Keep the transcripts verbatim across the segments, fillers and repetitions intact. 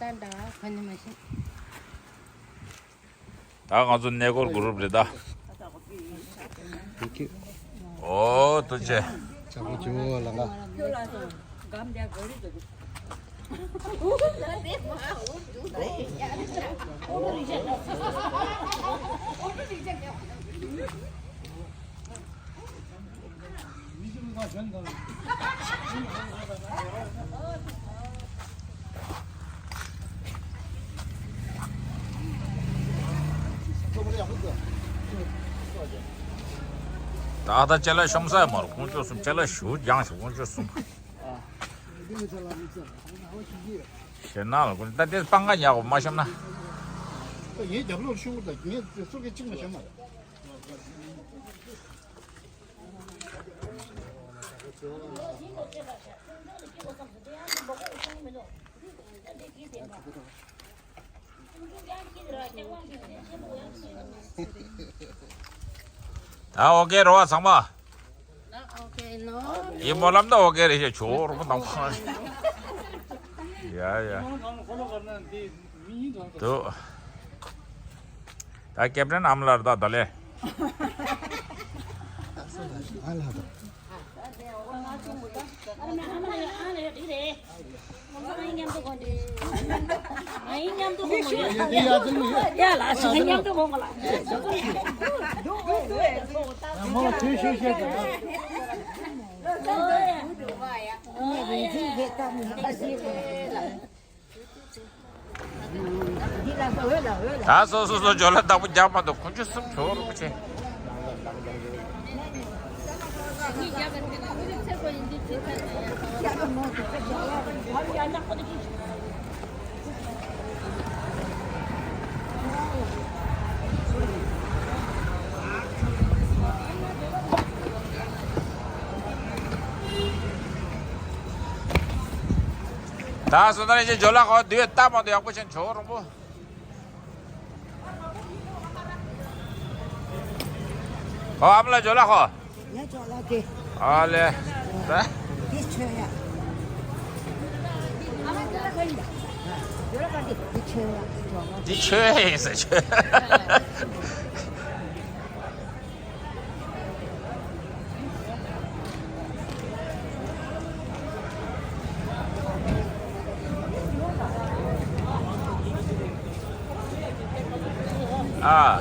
ད་ང་ཚོ་གནས་སྐོར་གུ་རུབ་རེད་ད། ཨོ་ཐུགས་རྗེ་ཆེ། ལྕགས་པོ་ཇོ་བོ་ལ་ང་། ད་ལྟ་ཅ་ལག་ཤོང་ས་མ་རུ་ཁོང་ཚོ་གསུམ་ཅ་ལག་ཞུ་རྒྱང་ཞིག་ཁོང་ཚོ་གསུམ། ཞེ་ན་ལ་ཁོང་ད་དེ་སྤང་ག་ཉག་གོ་མ་ཤོམ་ན། ངའི་རྒྱབ་ལོག་ཤོང་གི་ད་ངས་སོ་གི་གཅིག་མ་ཤོམ་ན། ད་ཨོ་ཀེ་རོ་བ་ཚང་མ། ཨོ་ཀེ་ནོ། ཡིན་མོ་ལམ་ད་ཨོ་ཀེ་རེ་ཞེ་ཆོ་རོ་མོ་དང་ཁོང་། ཡ་ཡ། དུ། ད་ཀེབ་ཊན་ཨམ་ལར་ད་ད་ལེ། ད་སོ་སོ་སོ་ཇོ་ལ་བདག་པོ་རྒྱག་མ་གཏོགས་ཁོང་ཚོ་གསུམ་ཇོ་རོགས་ཆེ། ད་སོ་ན་རེ་ཇོ་ལ་ཁོ་དུས་ལྟ་མ་གཏོགས་ཡག་པོ་ཆེན་ཇོ་རོང་པོ། ཨོ་ཨ་མ་ལ་ཇོ་ལ་ཁོ། ཡ་ཇོ་ལ་དེ། ཨ་ལེ། ད། དེ་ཆོས་ཡ། ཨ་མ་ཇོ་ལ་ཁོ་ཡིན་ད། ཇོ་ལ་ཁོ་དེ་དེ་ཆོས་ཡ་ཇོ་ལ། དེ་ཆོས་ཡིན་ཟེར་ཆོས། ཨ།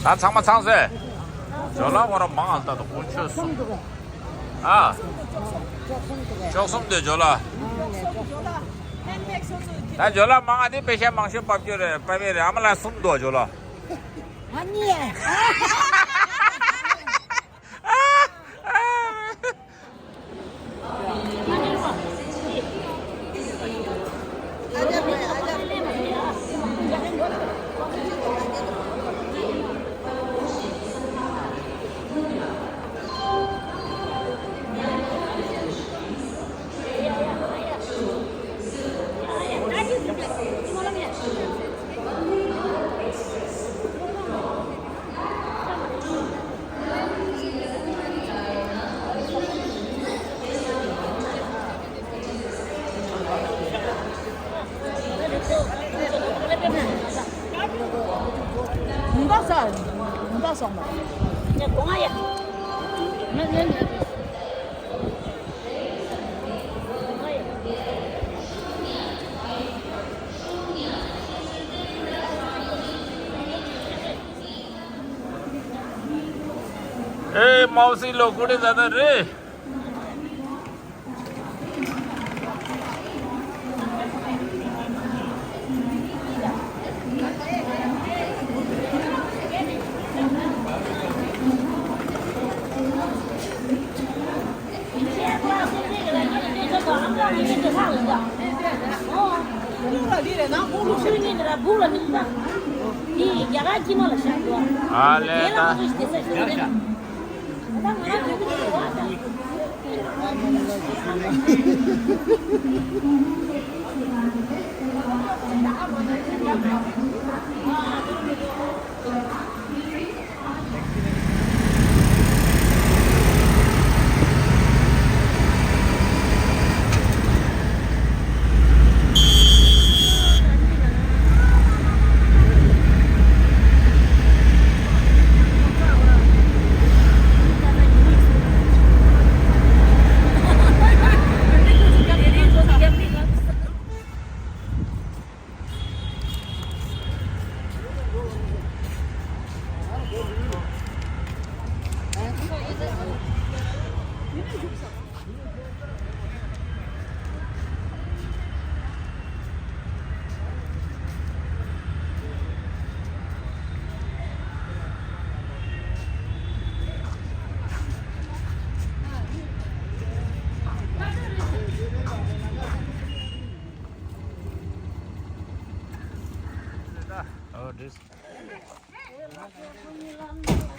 ད་ཚང་མ་ཚང་སོང་། ཇོ་ལ་ཁོ་ར་མང་ཨ་ལྟ་དུ་དཀོན་མཆོག་གསུམ། ཨ། ཅོག་གསུམ་དུ་ཇོ་ལ། ད་ཇོ་ལ་མང་ཨ་དེ་པེ་ཤ་མང་ཤོས་པབ་ཅོ་རེད་པ་བེ་རེད་ཨ་མ་ལ་གསུམ་དུ་ཇོ་ལ། ཨ་ནི། ཨེ་མའོ་སི་ལོ་ཀུ་རེ་ད་ད་རེ། ཨ་ལེ་ད།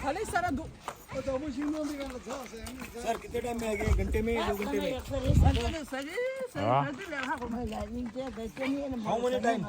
खाली सारा दो। सर, कितने टाइम में आएंगे? घंटे में, दो घंटे में? हाँ। How many time?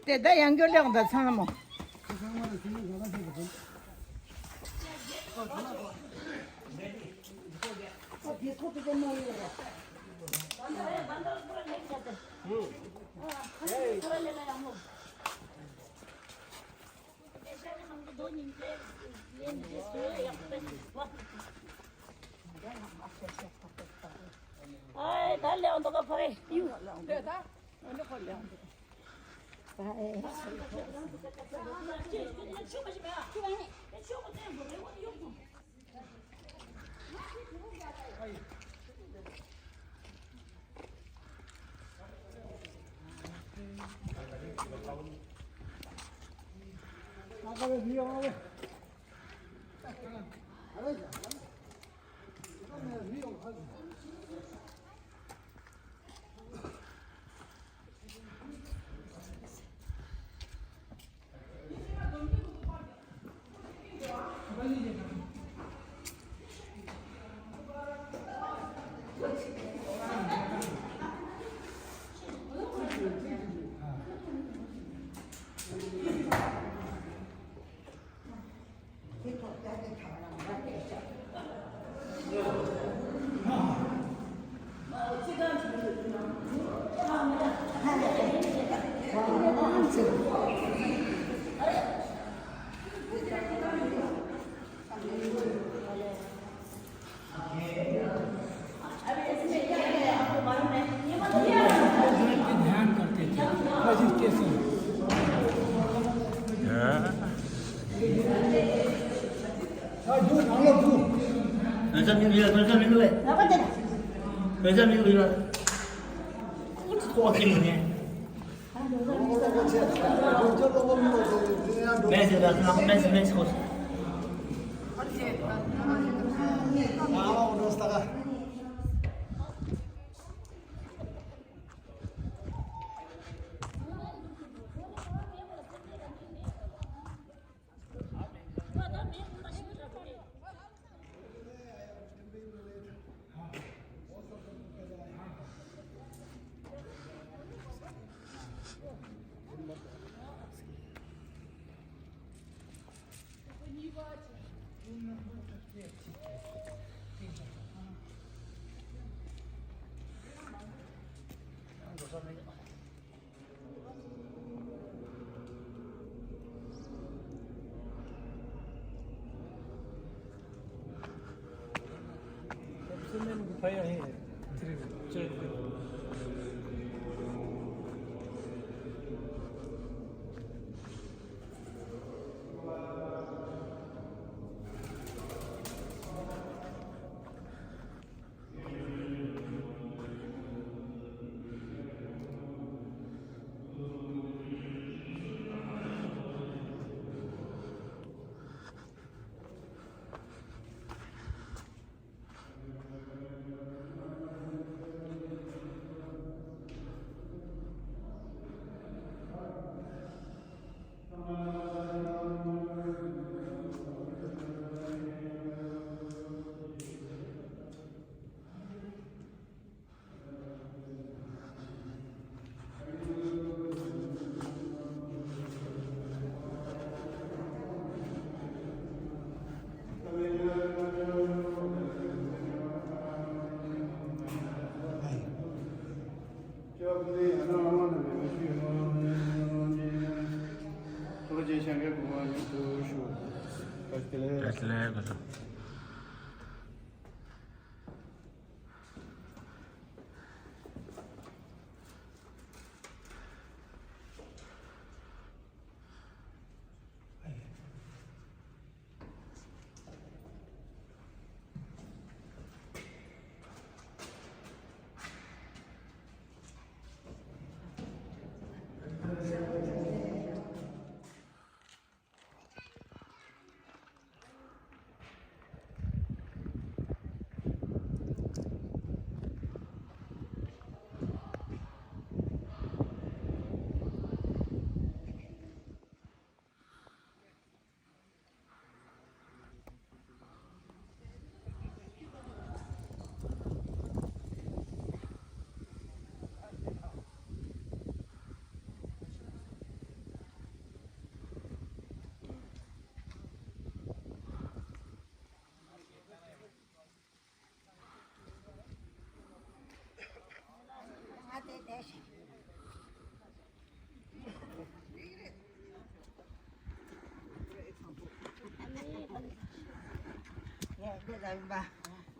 དེ་ད་ཡང་སྐྱོར་ལེགས་འདི་ཚང་མོ། ध्यान करते थे, ऐसी कैसे? पैसा मिल गया, पैसा मिल गया। पैसा मिल गया। कुछ तो आके नहीं है। Mens, mens, mens, mens.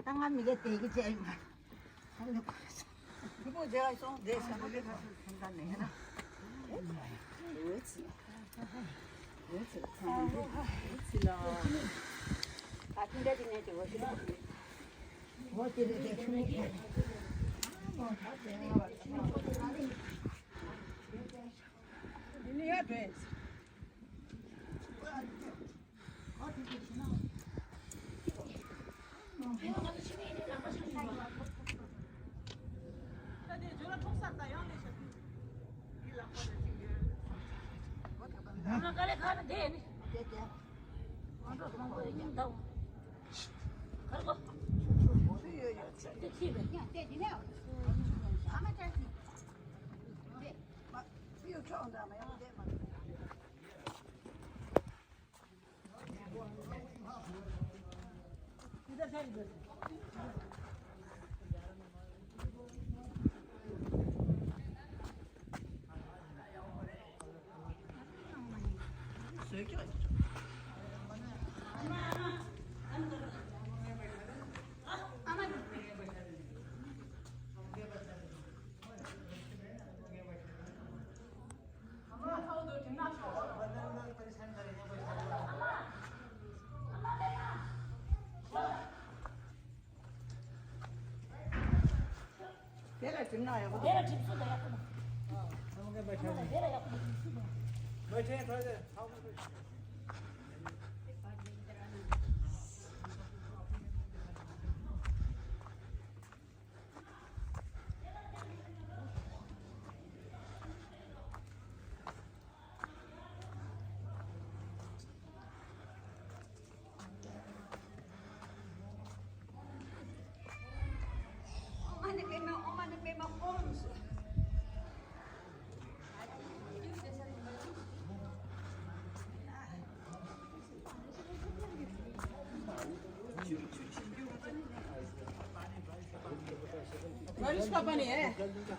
ད་ང་མི་ག་དེ་གི་ཅན་མ། དེ་ལ་གྲིམ་ན་ཡག་པོ་འདུག་དེ་ལ་གྲིམ་སུ་དང་ཡག་པོ་འདུག་དེ་ལ་ཡག་པོ་འདུག་གྲིམ་སུ་དང་། बारिश का पानी है?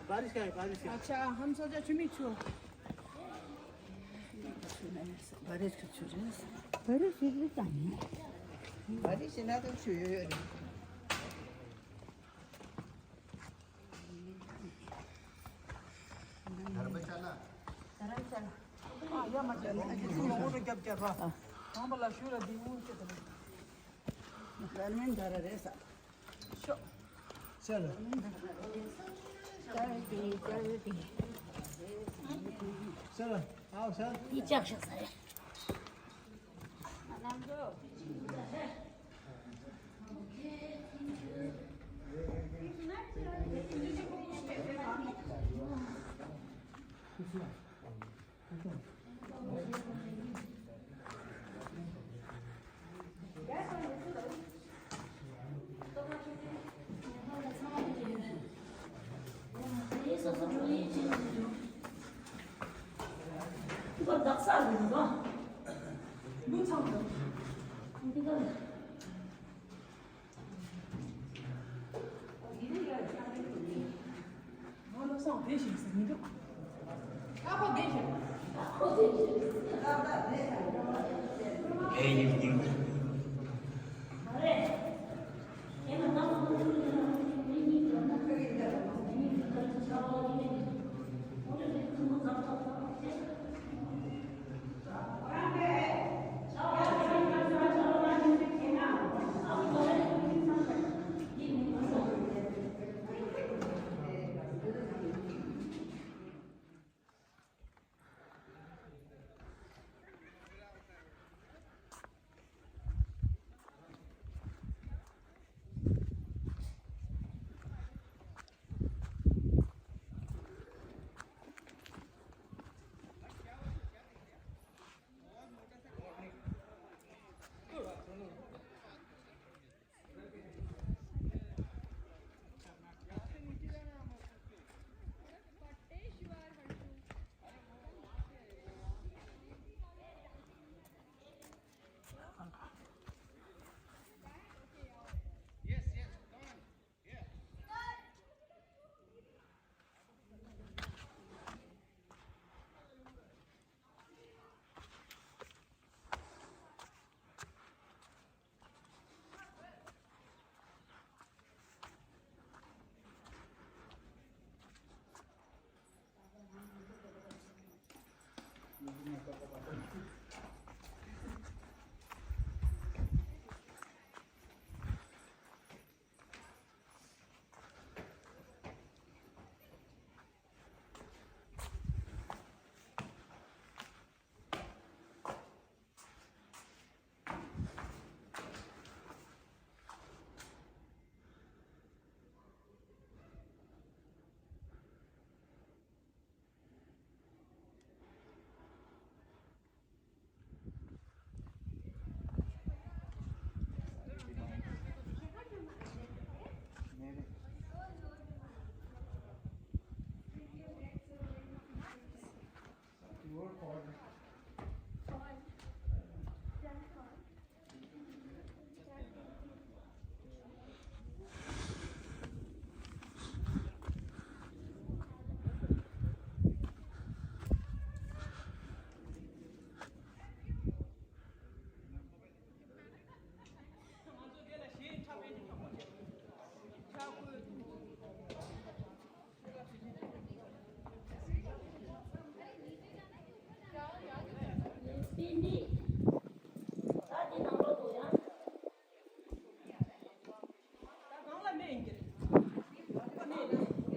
बारिश का है, बारिश का। अच्छा, हम सोचा स्विमिंग पूल। बारिश का छुरी। बारिश भी पानी। बारिश ना तो छुए। धर्मशाला। धर्मशाला। हाँ, या मत जाना। वो तो क्या क्या रहा? हाँ, बोला शुरू दी वो के तो। धर्मेंद्र रे सा। चलो। चलो, आओ सर।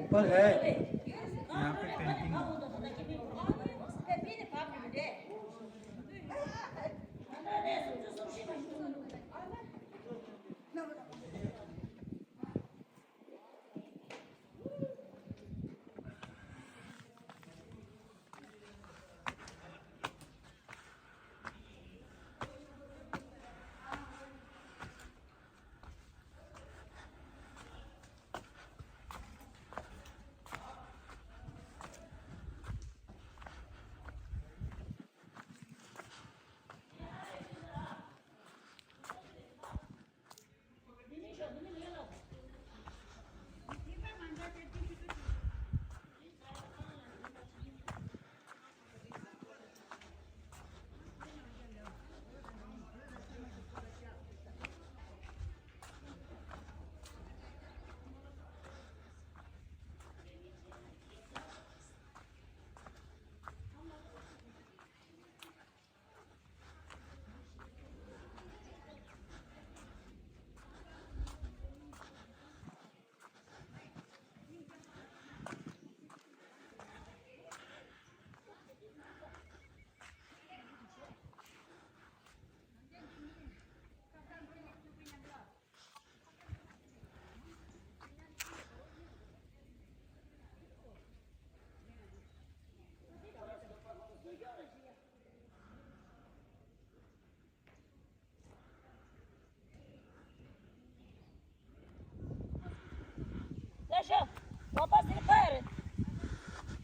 ऊपर है। यहाँ पे पेंटिंग।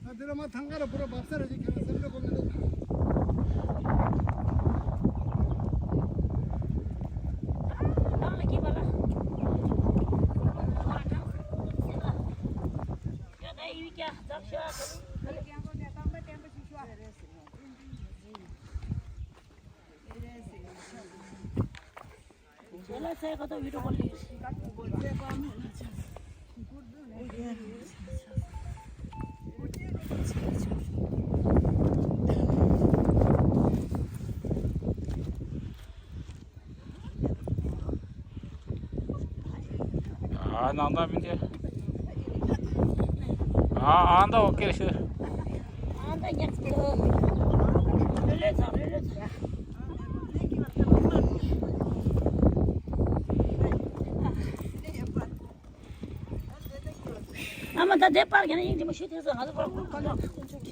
ད་འདི་ལ་མ་ཐང་ག་ལ་བུ་ར་བབས་ས་རེད་ཅེས་ཁྱེད་ལ་སེམས་ཁྲལ་གོ་མི་འདུག་ཨ་ནང་ད་མི་འདི། ཨ་ཨ་ད་ཨོ་ཀེ་ཤི། ཨ་ད་ཉག་ཅིག་ལོ། ལོ་ལོ་ཚ་ལོ་ལོ་ཚ། ཨ་མ་ད་དེ་པར་གྱི་ན་ཡིན་གྱི་མ་ཤི་དེ་ཚོ་ང་ཚོ་པར་ཀུན་ཀུན་ཀུན་ཀུན་ཀུན།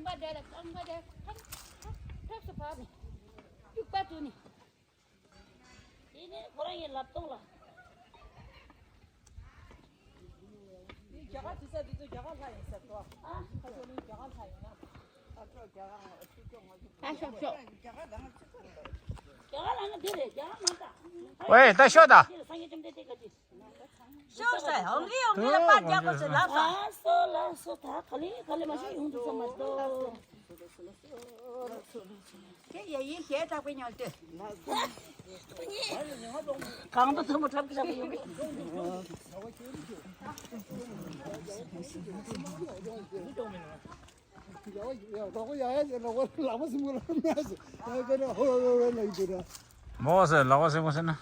པ་འདྲ་ལ་རྐང་པ་འདྲ་ཐབས་སུ་བབས་ནས་སྐྱུག་པ་བཙུགས་ནས། དེ་ནས་ཁོ་རང་གི་ལག་སྟོང་ལ། རྒྱ་གར་དེ་ས་དེ་ཚོ་རྒྱ་གར་ལྷ་ཡིན་ཟེར་ཏོ། ཨ། ཁ་ཐོག་ནི་རྒྱ་གར་ལྷ་ཡིན་ན། ཨ་ཤོག་ཤོག་རྒྱ་གར་ལྷ་ན་དེ་རེད། རྒྱ་གར་མ་ད། ཝེ་ད་ཤོག་ད། དེ་རེད། སངས་རྒྱས་བཅོམ་ལྡན་འདས་ག་ཅི། ཤོག་ཟེར། ཨོ་ལི་ཨོ་ལི་ལ་པར་རྒྱག་དགོས་ཟེར་ལབ་ས། ལགས་སོ་ལགས་སོ། ད་ག་ལེ་ག་ལེ་མ་ཤོག་ཡོང་དུ་ཚོ་མ་གཏོགས། དེ་ཡ་ཡིན་ཞེས་དྲག་པའི་ཉོལ་ཏེ། གང་དུ་ཐུན་མོང་འཁྲབ་ཀྱི་འཁྲབ་ཀྱི་ཡོང་གི། མོ་ཟེར་ལག་པ་སེ་མོ་ཟེར་ན།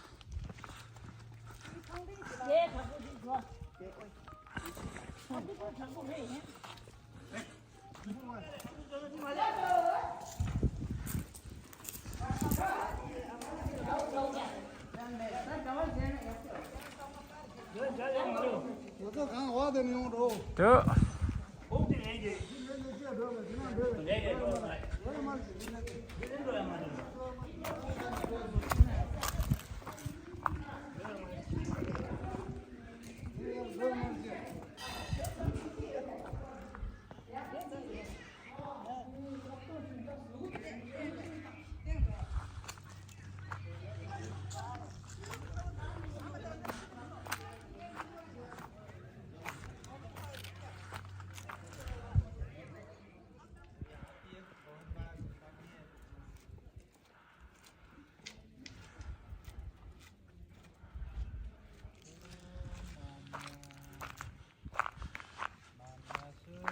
དུ།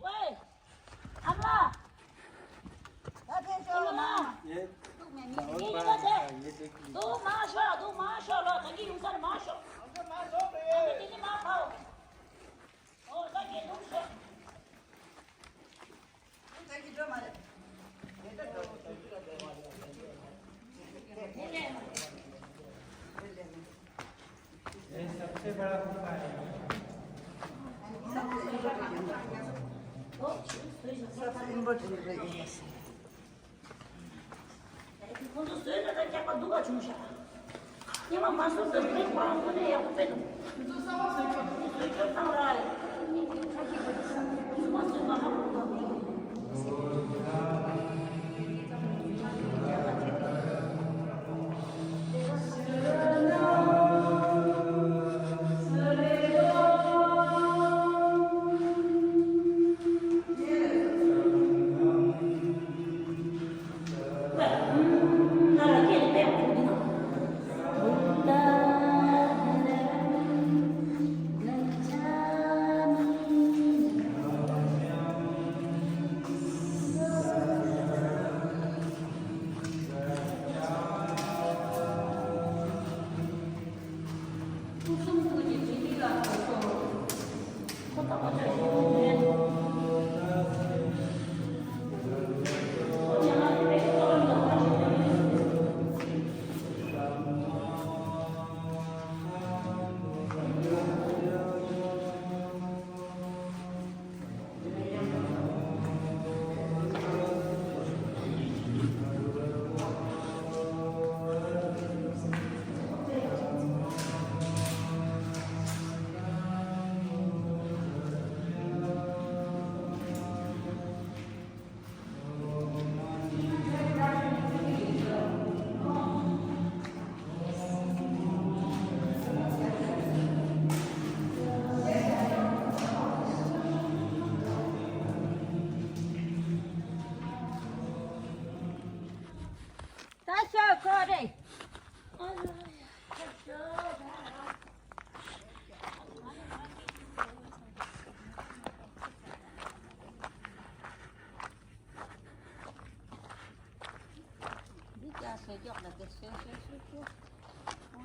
ཝེ། ཨ་མ། ད་ཕན་ཤོག་ཨ་མ། ཡེ། ད་འོ་པ་ཡེ་ཏེ་ཀི། དུ་མ་ཤོག་དུ་མ་ཤོག་ལོ། ད་གི་ཡོང་ས་ནས་མ་ཤོག་ཨ་མ་དེ་ནི་མ་ཕའོ། ཨོ་ད་གི་དུ་ཤོག་ཁོང་ཚོ་བཟོས་ན་ད་སྐྱག་པ་སྡུག་ག་བྱུང་ཤག་སྙེ་མ་མ་བཟོས་ཟེར་བའི་ཁོ་རང་དངོས་གནས་ཡག་པོ་དཔེ་འདུག་ཁོང་ཚོ་གསར་པ་བཟོས་ཀྱང་བཟོས་ཀྱང་བཏང་ར། ཁ་ཤས་ཀྱིས་ཚང་མ་བཟོས་པ་ཧ་གོ་གི་ད་ཤོག་ཁོ་རེ། འདི་ཀྱང་ཟས་ཀྱོག་ལ་དེ་ཟོས་ཟོས་ཟོས་ཟོས།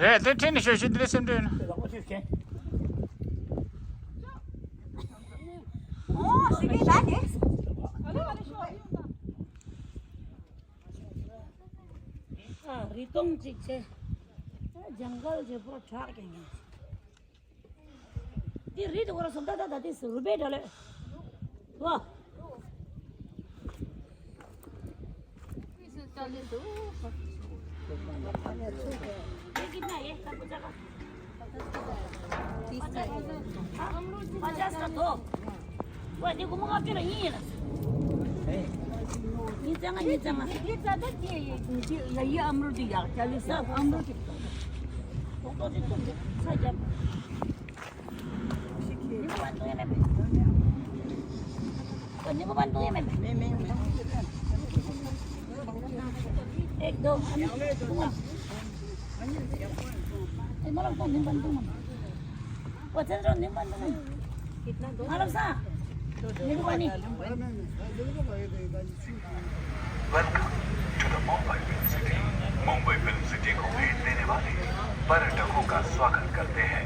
རེད་དེ་ཁྲིད་ནས་ཤོད་ཤིག་འདི་འདྲ་སེམས་འདྲེན། རི་སྟོང་གཅིག་བྱས། ཇང་གལ་བྱས་པོ་བྲག་ཀྱང་ཡིན། དེ་རི་དེ་གོ་ར་སོང་ད་ད་ད་དེ་སུ་རུ་པའི་འདྲ་ལེ། ཝ། एक दो। ए, मतलब तो नहीं बनते ना। पचास रुपये नहीं बनते ना। मतलब सा। मेरे को नहीं। Welcome to the Mumbai Film City. Mumbai film city को भेंट देने वाले पर्यटकों का स्वागत करते हैं।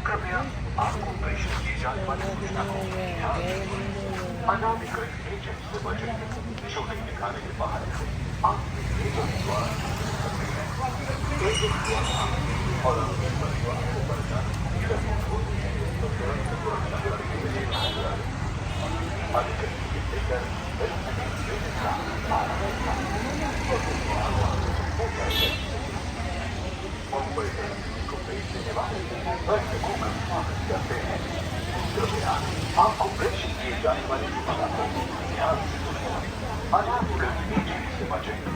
कृपया आपको प्रेषित की जाने वाली सूचना को ध्यान से सुनिए। अनाधिकृत एजेंट से बचें। शूटिंग दिखाने के बाहर आपके एजेंट द्वारा एजेंट द्वारा और आपके परिवार को परेशान अधिकृत की देखकर मुंबई को भेज देने वाले दर्शकों का स्वागत करते हैं। कृपया आपको प्रेषित किए जाने वाले सूचना को ध्यान से सुनें। अनाधिकृत एजेंट से बचें।